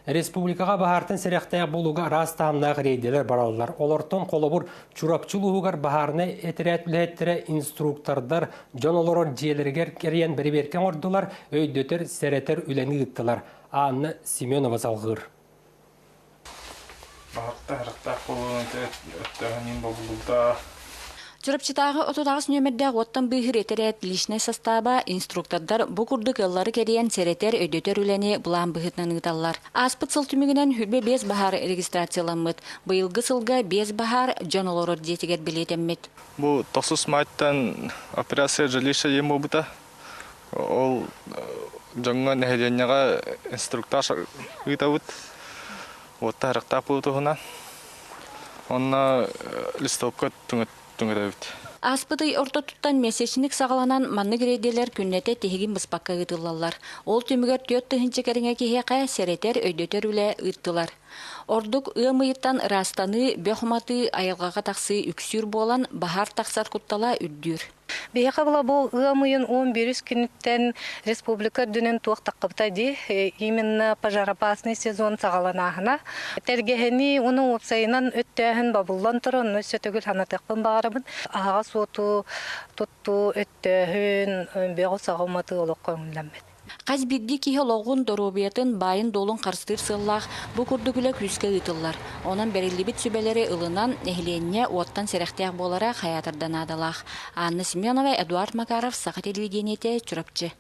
Республикаҕа баһаартан сэрэхтээх буолууга араас таһымнаах рейдэлэр бараллар. Олортон холобур, Чурапчы улууһугар баһаарынай этэрээт үлэһиттэрэ инструктордар дьон олорор дьиэлэригэр кэрийэн бэрэбиэркэ оҥордулар, өйдөтөр, сэрэтэр үлэни ыыттылар. Анна Семенова салҕыыр. Баһарта буолуон өттөһөнүн бобулута. Чурапчытааҕы 38 нүөмэрдээх уоттан быыһыыр этэрээт личнэй састааба инструктордар бу курдук ыаллары кэрийэн сэрэтэр, өйдөтөр үлэни былаан быһыытынан ыыталлар. Ааспыт сыл түмүгүнэн 25 баһаар регистрацияламмыт. Быйылгы сылга 5 баһаар дьон олорор дьиэтигэр бэлиэтэммит. Бу тохсус маайтан операция жилища диэн буолбута. Ол дьоҥҥо нэһилиэнньэҕэ инструктаж ыытабыт. Уотта харахтаах буолуу туһунан. Онно листовка түҥэтэбит. Ааспыт ый ортотуттан месячник саҕаланан маннык рейдэлэр күннэтэ тиһигин быспакка ыытыллаллар. Ол түмүгэр 4000 кэриҥэ киһиэхэ сэрэтэр, өйдөтөр үлэ ыыттылар. Ордук ыам ыйыттан ыраастаныы, бөх уматыы, айылҕаҕа тахсыы үксүүр буолан, баһаар тахсар куттала үрдүүр. Биһиэхэ була бу ыам ыйын 11 күнүттэн республика үрдүнэн туох таххыбыта дии именно пожароопасный сезон саҕаланааһына. Тэргэһини уну уопсайынан өттөөһүн бобуллан туран, онно өссө төгүл санатыахпын баҕарабын. Аһаҕас уоту туттуу өттөөһүн бөҕү-саҕы уматыы олоххо көҥүллэммэт. Хас биирдии киһи олоҕун, доруобуйатын, баайын-дуолун харыстыыр сыаллаах бу курдук үлэ күүскэ ыытыллар. Онон бэриллибит сүбэлэри ылынан, нэһилиэнньэ уоттан сэрэхтээх буолара хайаатар да наадалаах. Анна Семенова, Эдуард Макаров, Саха телевидениетэ, Чурапчы.